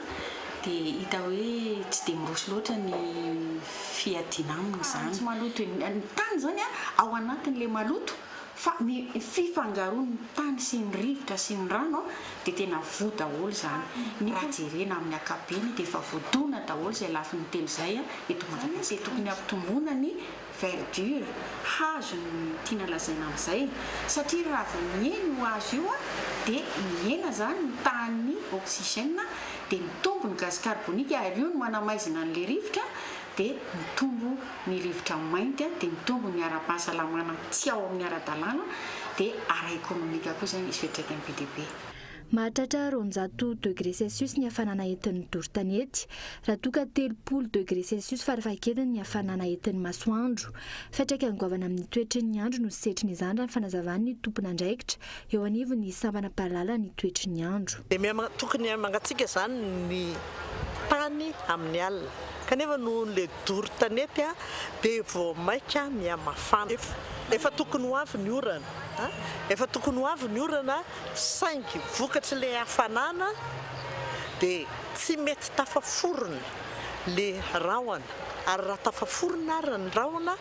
dia hita hoe tsy dia miroso loatra ny fiadiana aminy zany. Tsy maloto ny tany zany ao anatin'ilay maloto fa ny fifangaroan'ny tany sy ny rivotra sy ny rano dia tena voa daholo izany. Ny raha jerena amin'ny ankapobeny dia efa voadona daholo izay lafiny telo izay eto Madagasikara. Dia tokony hampitomboina ny verdure, hazo no tiana lazaina amin'izay, satria raha vao mihena io hazo io dia mihena izany ny tahan'ny oxygène dia mitombo ny gaz carbonique ary io no manamaizina an'ilay rivotra dia mitombo ny rivotra mainty dia mitombo ny ara-pahasalamana tsy ao amin'ny ara-dalàna dia ara-ekonomika koa izay misy fiantraikany be dia be. Mahatratra 200 degré celsius ny hafanana entin'ny doro tanety, raha toa ka 30 degré celsius farafahakeliny ny hafanana entin'ny masoandro. Fiantraikany goavana amin'ny toetry ny andro no setrin'izany raha ny fanazavan'ny tompon'andraikitra eo anivon'ny sampana mpahalala ny toetry ny andro. Dia miha tokony mangatsiaka izany ny tany amin'ny alina, kanefa noho ilay doro tanety dia vao maika mihamafana. Efa tokony ho avy ny orana, efa tokony ho avy ny orana saingy vokatr'ilay hafanana dia tsy mety tafaforona ilay rahona ary raha tafaforona ary ny rahona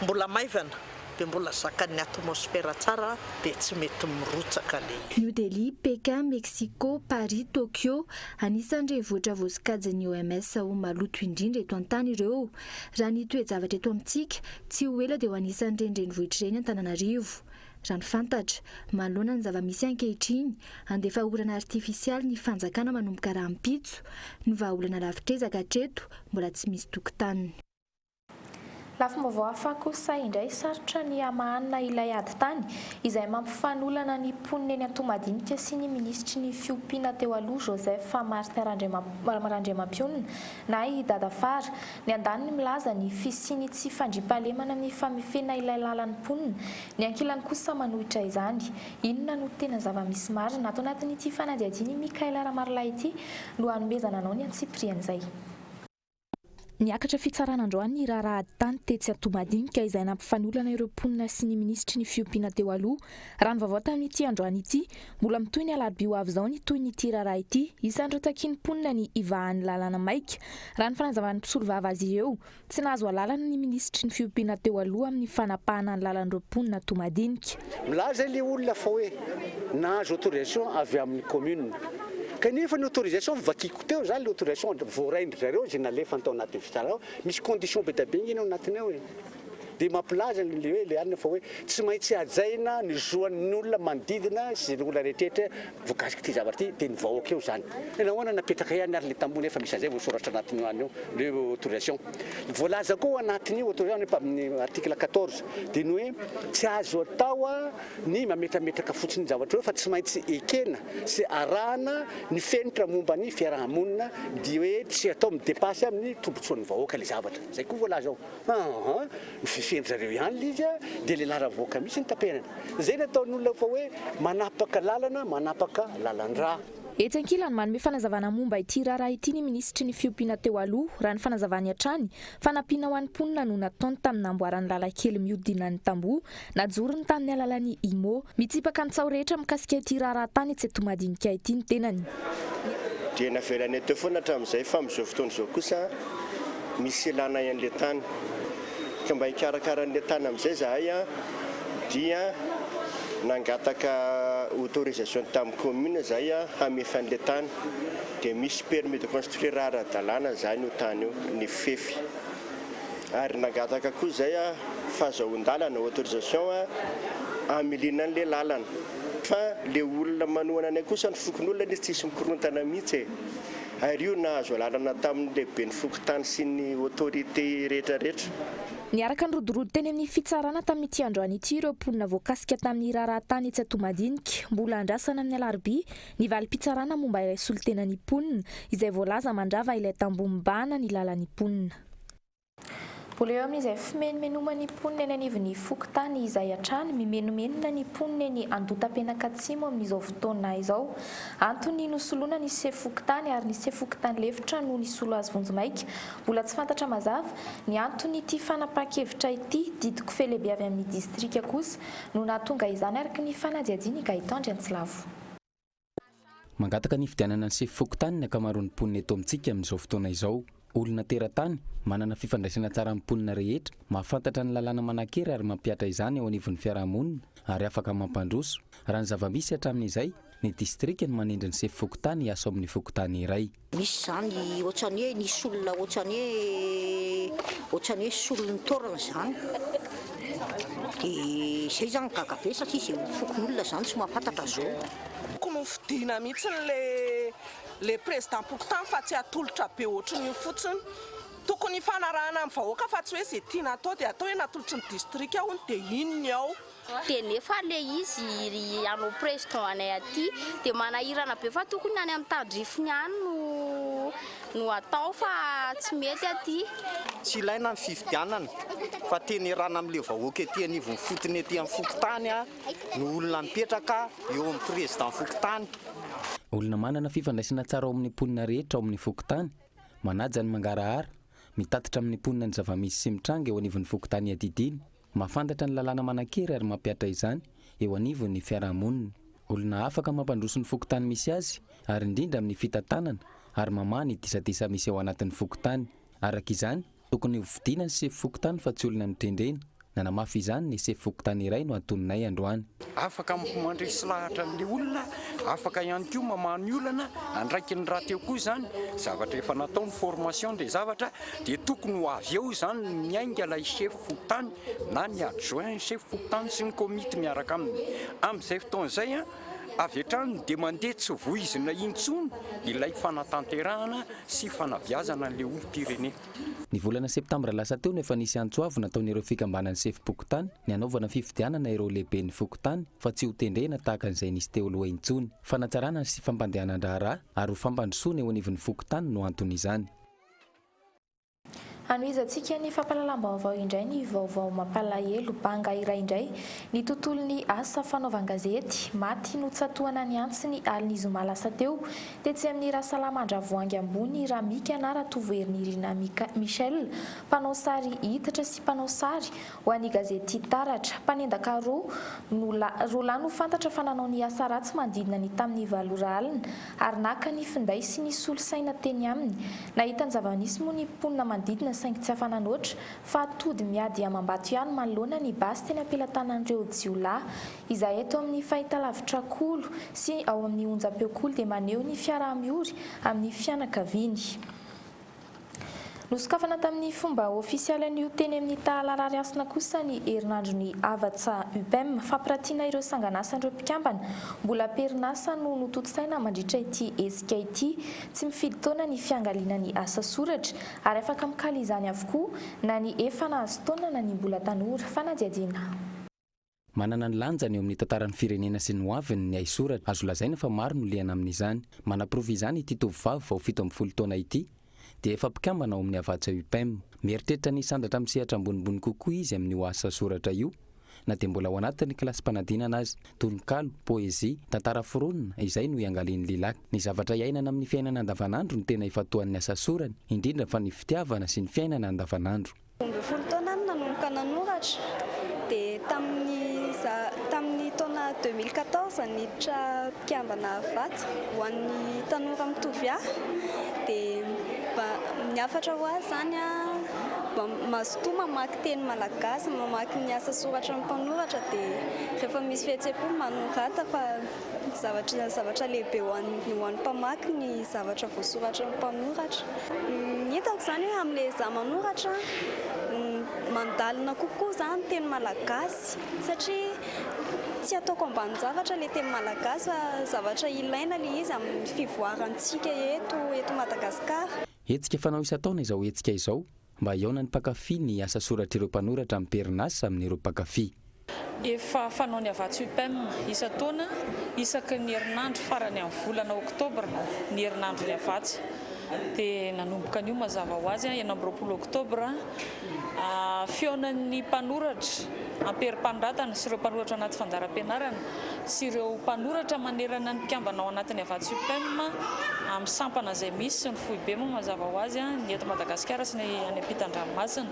mbola maivana dia mbola zakan'ny atmosfera tsara dia tsy mety mirotsaka ilay. New Delhi, Pékin, Mexico, Paris, Tokyo, anisan'ny renivohitra voasokajin'ny OMS ho maloto indrindra eto an-tany ireo. Raha ny toe-javatra eto amintsika, tsy ho ela dia ho anisan'ireny renivohitra ireny Antananarivo. Raha ny fantatra, manoloana ny zava-misy ankehitriny, handefa orana artifisialy ny fanjakana manomboka rahampitso. Ny vahaolana lavitr'ezaka hatreto, mbola tsy misy tokotaniny. Lafim-baovao hafa kosa indray, sarotra ny hamahanina ilay ady tany izay mampifanolana ny mponina eny Antohomadinika sy ny minisitry ny fiompiana teo aloha Joseph Martin Randriamampionona na i Dadafara. Ny andaniny milaza ny fisian'ny tsy fandriampahalemana amin'ny famefena ilay lalan'ny mponina, ny ankilany kosa manohitra izany. Inona no tena zava-misy marina? Ato anatin'ity fanadihadian'i Mickaël Ramarolahy ity no hanomezana anao ny antsipirian'izay. Niakatra fitsarana androany ny raharaha ady tany tetsy Antohomadinika izay nampifanolana ireo mponina sy ny minisitry ny fiompiana teo aloha. Raha ny vaovao tamin'ity androany ity, mbola mitohy ny alarobia ho avy izao ny tohin'ity raharaha ity. Isan'ireo takian'ny mponina ny hivahan'ny lalàna maika. Raha ny fanazavan'ny mpisolovava azy ireo, tsy nahazo alalana ny minisitry ny fiompiana teo aloha amin'ny fanapahana ny lalan'ireo mponina Antohomadinika. Milaza ilay olona fa hoe nahazo autorisation avy amin'ny commune. Kanefa ny autorisation vakiko teo izany ilay autorisation voarain-dry zareo izay nalefany tao anatin'ny fitsarana ao, misy condition be dia be ange ny ao anatiny ao e. Dia mampilaza ny le hoe le anona fa hoe tsy maintsy hajaina ny zoan'ny olona manodidina sy ireo olona rehetrrehetra voakasik'ity zavatra ity dia ny vahoaka eo izany. Dia nahoana napetraka ihany ary le tamboho nefa misy an'izay voasoratra anatin'io any io le autorisation. Voalaza koa ao anatin'io autorisation nefa amin'ny article 14 dia ny hoe tsy azo atao ny mametrametraka fotsiny zavatra eo fa tsy maintsy ekena sy arahana ny fenitra momba ny fiaraha-monina dia hoe tsy atao mi-depasse amin'ny tombotsoan'ny vahoaka le zavatra. Izay koa voalaza ao. Aa mifefendry zareo ihany le izy a, dia le lara-voaka mihitsy no taperana. Zay ny ataon'ny olona fa hoe manapaka lalana, manapaka lalan-drà. Etsy ankilany, manome fanazavana momba ity raharaha ity ny minisitry ny fiompiana teo aloha, raha ny fanazavany hatrany, fanampiana ho an'ny mponina no nataony tamin'ny namboarany lalan-kely mihodina ny tamboho, najorony tamin'ny alalan'ny IMO. Mitsipaka ny tsaho rehetra mikasika ity raharaha tany etsy Antohomadinika ity ny tenany. Dia navelanay teo foana hatramin'izay fa amin'izao fotoana izao kosa misy ilanay an'ilay tany. Ka mba hikarakara an'ilay tany amin'izay izahay dia nangataka autorisation tamin'ny commune izahay hamefa an'ilay tany. Dia misy permis de construire ara-dalàna izany io tany io, ny fefy. Ary nangataka koa izahay fahazahoan-dalana, autorisation, hamiliana an'ilay lalana. Fa le olona manohana anay kosa ny fokonolona anie tsisy mikorontana mihitsy e! Ary io nahazo alalana tamin'ny lehiben'ny fokontany sy ny autorité rehetra rehetra. Niaraka nirodorodo teny amin'ny fitsarana tamin'ity androany ity ireo mponina voakasika tamin'ny raharaha tany etsy Antohomadinika. Mbola andrasana amin'ny alarobia ny valim-pitsarana momba ilay solontenan'ny mponina izay voalaza mandrava ilay tamboho mibahana ny lalan'ny mponina. Mbola eo amin'izay fimenomenoman'ny mponina eny anivon'ny fokontany izay hatrany, mimenomenona ny mponina eny Andotapenaka Atsimo amin'izao fotoana izao. Antony nosoloana ny sefo fokontany ary ny sefo fokontany lefitra no nisolo azy vonjimaika. Mbola tsy fantatra mazava ny anton'ity fanapahan-kevitra ity, didiko-fe lehibe avy amin'ny distrika kosa no nahatonga izany araka ny fanadihadian'i Gaëtan Andriantsilavo. Mangataka ny hifidianana ny sefo fokontany ny ankamaroan'ny mponina eto amintsika amin'izao fotoana izao. Olona teratany, manana fifandraisana tsara amin'ny mponina rehetra, mahafantatra ny lalàna manan-kery ary mampihatra izany eo anivon'ny fiarahamonina ary afaka mampandroso. Raha ny zava-misy hatramin'izay, ny distrika no manendry ny sefo fokontany hiasa ao amin'ny fokontany iray. Misy izany ohatran'ny hoe nisy olona ohatran'ny hoe ohatran'ny hoe solon'ny taolana izany. Dia izay izany gaga be satria izay fokonolona izany tsy mahafantatra izao. Tokony ho fidiana mihitsy le le président-pokontany fa tsy atolotra be ohatran'io fotsiny. Tokony hifanarahana amin'ny vahoaka fa tsy hoe izay tiana atao dia atao hoe natolotry ny distrika hono dia iny ny ao. Dia nefa le izy ry hanao président anay aty dia manahirana be fa tokony any amin'ny tandrifiny any no no atao fa tsy mety aty. Tsy ilaina ny fifidianana fa tena iarahana amin'ilay vahoaka ety anivon'ny fotony ety amin'ny fokontany no olona mipetraka eo amin'ny président fokontany. Olona manana fifandraisana tsara ao amin'ny mponina rehetra ao amin'ny fokontany, manaja ny mangarahara, mitatitra amin'ny mponina ny zava-misy sy mitranga eo anivon'ny fokontany iadidiany. Mahafantatra ny lalàna manan-kery ary mampihatra izany eo anivon'ny fiarahamonina. Olona afaka mampandroso ny fokontany misy azy ary indrindra amin'ny fitantanana ary mamaha ny disadisa misy ao anatin'ny fokontany. Araka izany, tokony ho fidiana ny sefo fokontany fa tsy olona notendrena. Nanamafy izany ny sefo fokontany iray no antoninay androany. Afaka mandresy lahatra an'ilay olona, afaka ihany koa mamaha ny olana, andraikiny rahateo koa izany, zavatra efa natao ny formation ilay zavatra dia tokony ho avy eo izany ny miainga ilay chef fokontany na ny adjoint chef fokontany sy ny komity miaraka aminy. Amin'izay fotoana izay avy hatrany dia mandeha tsy voizina intsony ilay fanatanterahana sy fanabeazana an'ilay olom-pirenena. Ny volana septambra lasa teo no efa nisy antso avo nataon'ireo fikambanan'ny sefom-pokontany ny hanaovana fifidianana ireo lehiben'ny fokontany fa tsy ho tendrena tahaka an'izay nisy teo aloha intsony. Fanatsarana sy fampandehanan-draharaha ary ho fampandrosoana eo anivon'ny fokontany no anton'izany. Hanohizantsika ny fampahalalam-baovao indray ny vaovao mampalahelo. Banga iray indray ny tontolon'ny asa fanaovan-gazety. Maty notsatohana ny antsy ny alin'ny zoma lasa teo Tetsy amin'ny Rasalama Andravoahangy Ambony Ramika na Ratovoherinirina Michel, mpanao sary hitatra sy mpanao sary ho an'ny gazety Taratra. Mpanendaka roa no roa lahy no fantatra fa nanao ny asa ratsy manodidina ny tamin'ny valo ora alina ary naka ny finday sy ny solosaina teny aminy. Nahita ny zava-nisy moa ny mponina manodidina saingy tsy afa-nanoatra fa tody miady amam-bato ihany manoloana ny basy teny am-pelatanan'ireo jiolahy. Izahay eto amin'ny fahitalavitra Kolo sy ao amin'ny onjam-peo Kolo dia maneho ny fiaraha-miory amin'ny fianakaviany. Nosokafana tamin'ny fomba ofisialy anio teny amin'ny Tahala Rarihasina kosa ny herinandron'ny Havatsa UPEM. Fampiratiana ireo sanganasan'ireo mpikambana mbola am-perinasa no notontosaina mandritra ity hetsika ity. Tsy mifidy taona ny fiangaliana ny asa soratra ary afaka mikaly izany avokoa na ny efa nahazo taona na ny mbola tanora. Fanadihadiana. Manana ny lanjany eo amin'ny tantaran'ny firenena sy ny hoaviny ny haisoratra. Azo lazaina fa maro no liana amin'izany. Manaporofo izany ity tovovavy vao 17 taona ity, dia efa mpikambana ao amin'ny Havatsa UPEM. Mieritreritra ny hisandratra amin'ny sehatra ambonimbony kokoa izy amin'io asa soratra io, na dia mbola ao anatin'ny kilasim-panadinana aza. Tononkalo, poezia, tantara foronina, izay no iangalian'i Lilac. Ny zavatra iainana amin'ny fiainana andavanandro no tena ifantohan'ny asa sorany, indrindra fa ny fitiavana sy ny fiainana andavanandro. 12 taona aho no nanomboka nanoratra dia tamin'ny za tamin'ny taona 2014 niditra mpikambana Havatsa ho an'ny tanora mitovy ahy dia mba ny hafatra ho ahy izany mba mazotoa mamaky teny malagasy, mamaky ny asa soratra ny mpanoratra dia rehefa misy fihetseham-po manorata fa Zavatra zavatra lehibe ho an'ny ho an'ny mpamaky ny zavatra voasoratry ny mpanoratra. Ny hitako izany hoe amin'ilay izaho manoratra, mandalina kokoa izany teny malagasy satria tsy ataoko ambanin-javatra ilay teny malagasy fa zavatra ilaina ilay izy amin'ny fivoarantsika eto eto Madagasikara. Hetsika fanao isan-taona izao hetsika izao mba hihaonan'ny mpankafy ny asa soratr'ireo mpanoratra am-perinasa amin'ireo mpankafy. Efa fanaon'ny Havatsa UPEM isan-taona isaky ny herinandro farany amin'ny volana oktobra ny herinandron'ny Havatsa. Dia nanomboka anio mazava ho azy, 26 oktobra, fihaonan'ny mpanoratra am-perim-panoratana sy ireo mpanoratra anaty fandaharam-pianarana sy ireo mpanoratra manerana ny mpikambana ao anatin'ny Havàtsa Upem amin'ny sampana izay misy sy ny foibe moa mazava ho azy, ny eto Madagasikara sy ny any ampitan-dranomasina.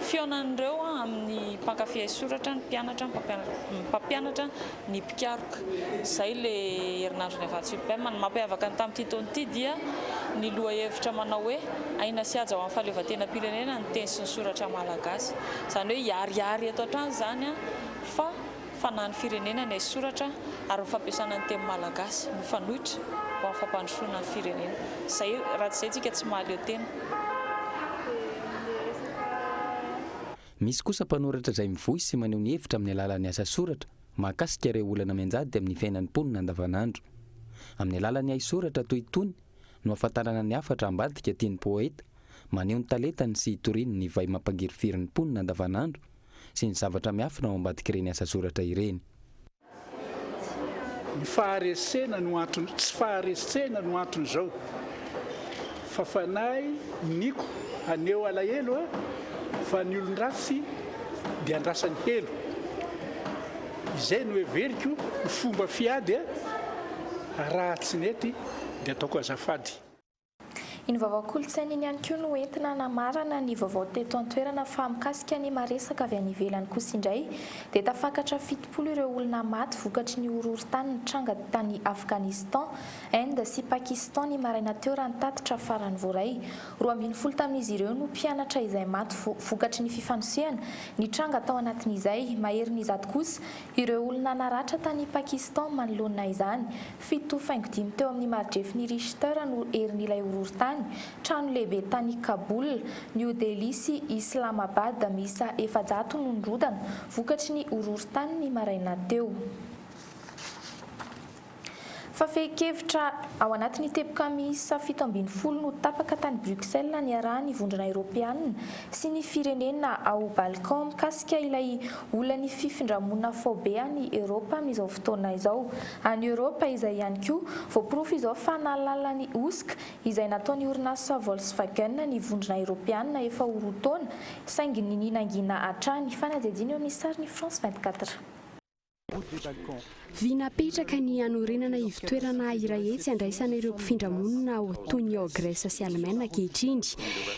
Fihaonan'ireo amin'ny mpankafy haisoratra, ny mpianatra, ny mpampianatra, ny mpikaroka. Izay ilay herinandron'ny Havàtsa Upem. Ny mampiavaka ny tamin'ity taona ity dia ny lohahevitra manao hoe Aina sy haja ho an'ny fahaleovantenam-pirenena ny teny sy ny soratra malagasy. Izany hoe hiharihary eto hatrany izany fa fanahin'ny firenena ny haisoratra ary ny fampiasana ny teny malagasy mifanohitra ho amin'ny fampandrosoana ny firenena. Izay, raha tsy izay tsika tsy mahaleo tena. Misy kosa mpanoratra izay mivoy sy maneho ny hevitra amin'ny alalan'ny asa soratra mahakasika ireo olana mianjady amin'ny fiainan'ny mponina andavanandro. Amin'ny alalan'ny haisoratra toy itony no ahafantarana ny hafatra ambadika tian'ny poeta maneho ny talentany sy hitoriany ny vay mampangirifiry ny mponina andavanandro sy ny zavatra miafina ao ambadik'ireny asa soratra ireny. Ny faharesena no antony, tsy faharesena no anton'izao fa fanahy niko haneho alahelo a, fa ny olon-dratsy dia andrasany helo. Izay no heveriko ho fomba fiady a, raha tsy nety dia ataoko azafady. Iny vaovao kolontsaina iny ihany koa no entina hanamarana ny vaovao teto an-toerana fa mikasika ny maresaka avy any ivelany kosa indray dia tafakatra 70 ireo olona maty vokatry ny horohorontany nitranga tany Afghanistan, Inde sy Pakistan ny maraina teo raha ny tatitra farany voaray. 12 tamin'izy ireo no mpianatra izay maty vokatry ny fifanosehana nitranga tao anatin'izay. Maherin'ny zato kosa ireo olona naratra tany Pakistan manoloana izany. Fito faingo dimy teo amin'ny maridrefin'i Richter no herin'ilay horohorontany, trano lehibe tany Kaboul, New Delhi sy Islamabad miisa 400 no nirodana vokatry ny horohorontany ny maraina teo. Fa fehin-kevitra ao anatin'ny teboka miisa 17 no tapaka tany Bruxelles niarahan'ny Vondrona Eoropeanina sy ny firenena ao Balkans mikasika ilay olan'ny fifindramonina faobe any Eoropa amin'izao fotoana izao. Any Eoropa izay ihany koa voaporofo izao fa nahalala ny hosoka izay nataon'ny orinasa Volkswagen ny Vondrona Eoropeanina efa ho roa taona saingy ninia nangina hatrany. Fanadihadiana eo amin'ny sarin'ny France 24. Vina apetraka ny hanorenana ivotoerana iray hetsy handraisana ireo mpifindra monina ao toy ny ao Grèce sy Alemaina ankehitriny.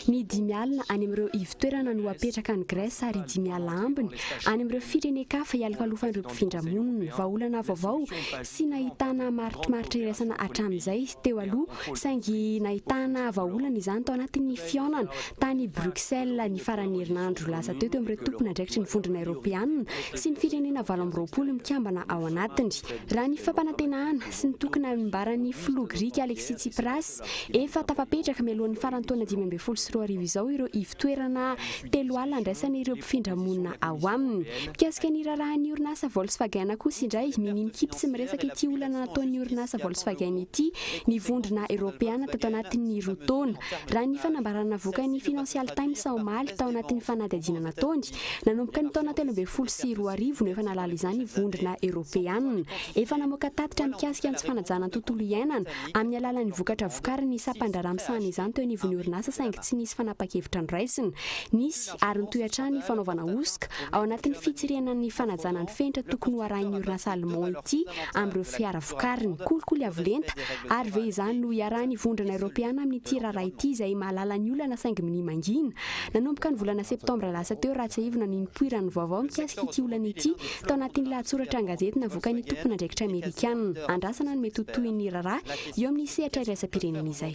Ny 50 any amin'ireo ivotoerana no hapetraka any Grèce ary 50 ambiny any amin'ireo firenen-kafa hialokalofan'ireo mpifindra monina. Vahaolana vaovao tsy nahitana marimaritra iraisana hatramin'izay teo aloha saingy nahitana vahaolana izany tao anatin'ny fihaonana tany Bruxelles ny faran'ny herinandro lasa teo teo amin'ireo tompon'andraikitry ny Vondrona Eoropeanina sy ny firenena 28 mikambana ao anatiny. Raha ny fampanantenana sy ny toky nambaran'ny filoha grika Alexis Tsipras, efa tafapetraka mialohan'ny faran'ny taona 2015 izao ireo ivotoerana 30 andraisana ireo mpifindra monina ao aminy. Mikasika ny raharahan'ny orinasa Volkswagen kosa indray, minia mikipy tsy miresaka ity olana nataon'ny orinasa Volkswagen ity ny Vondrona Eoropeana tato anatin'ny roa taona. Raha ny fanambarana navoakan'ny Financial Times omaly tao anatin'ny fanadihadiana nataony, nanomboka ny taona 2013 no efa nahalala izany ny Vondrona Eoropeana. Efa namoaka tatitra mikasika ny tsy fanajana ny tontolo iainana amin'ny alalan'ny vokatra vokarin'ny sampan-draharaha misahana izany teo anivon'ny orinasa saingy tsy nisy fanapahan-kevitra noraisina. Nisy ary nitohy hatrany ny fanaovana hosoka ao anatin'ny fitsirihana ny fanajana ny fenitra tokony ho arahin'ny orinasa Allemand ity amin'ireo fiara vokariny. Kolikoly avo lenta ary ve izany no iarahan'ny Vondrona Eoropeana amin'ity raharaha ity izay mahalala ny olana saingy minia mangina? Nanomboka ny volana septambra lasa teo raha tsiahivina no nipoiran'ny vaovao mikasika ity olana ity tao anatin'ny lahatsoratra an-gazety navoakan'ny tompon'andraikitra amerikana. Andrasana ny mety ho tohin'ny raharaha eo amin'ny sehatra iraisam-pirenena izay.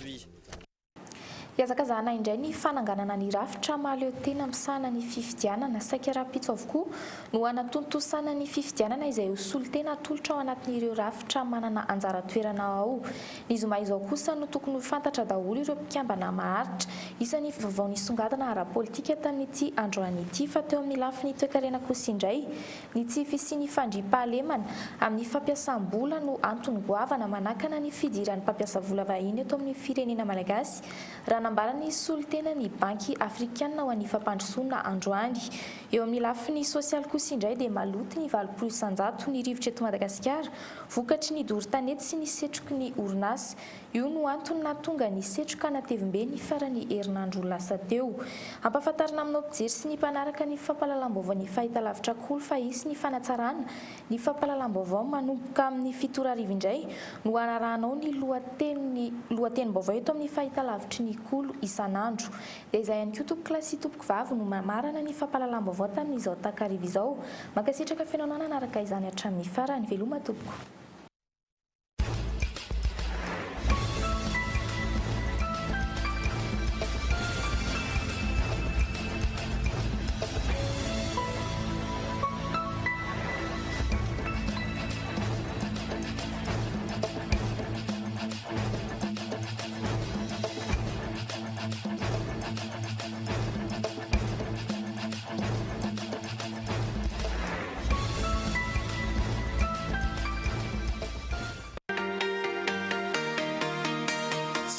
Hihazakazahana indray ny fananganana ny rafitra mahaleo tena misahana ny fifidianana. Saika rahampitso avokoa no hanatontosana ny fifidianana izay ho solontena atolotra ao anatin'ireo rafitra manana anjara toerana ao. Ny zoma izao kosa no tokony ho fantatra daholo ireo mpikambana maharitra. Isan'ny vaovao nisongadina ara-politika tamin'ity androany ity fa teo amin'ny lafiny toekarena kosa indray Ny tsy fisian'ny fandriampahalemana amin'ny fampiasam-bola no antony goavana manakana ny fidiran'ny mpampiasa vola vahiny eto amin'ny firenena malagasy, raha nambaran'ny solontenan'ny Banky afrikanina ho an'ny fampandrosoana androany. Eo amin'ny lafiny sosialy kosa indray dia maloto ny 80% ny rivotra eto Madagasikara vokatry ny doro tanety sy ny setroky ny orinasa. Io no antony nahatonga ny setroka natevim-be ny faran'ny herinandro lasa teo. Ampahafantarina aminao mpijery sy ny mpanaraka ny fampahalalam-baovaon'ny fahitalavitra Kolo fa hisy ny fanatsarana ny fampahalalam-baovao manomboka amin'ny 7h indray no hanarahanao ny lohatenin'ny lohatenim-baovao eto amin'ny fahitalavitry ny Kolo isan'andro. Dia izay ihany koa tompokolahy sy tompokovavy no mamarana ny fampahalalam-baovao tamin'izao takariva izao. Mankasitraka feno anao nanaraka izany hatramin'ny farany. Veloma tompoko.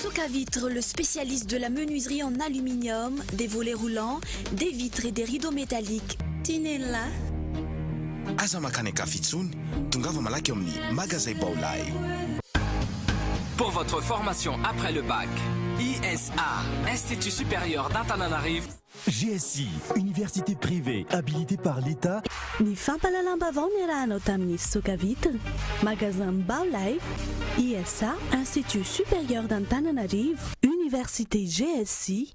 Socavitre, le spécialiste de la menuiserie en aluminium, des volets roulants, des vitres et des rideaux métalliques. Tinella. Aza mankany an-kafa intsony, tongava malaky eo amin'ny Magazay Baolai. Pour votre formation après le bac, ISA, Institut supérieur d'Antananarivo. GSI, université privée habilitée par l'État. Ny fampahalalam-baovao niarahanao tamin'ny Socavitre, Magasin Baolai, ISA, Institut supérieur d'Antananarivo, Université GSI.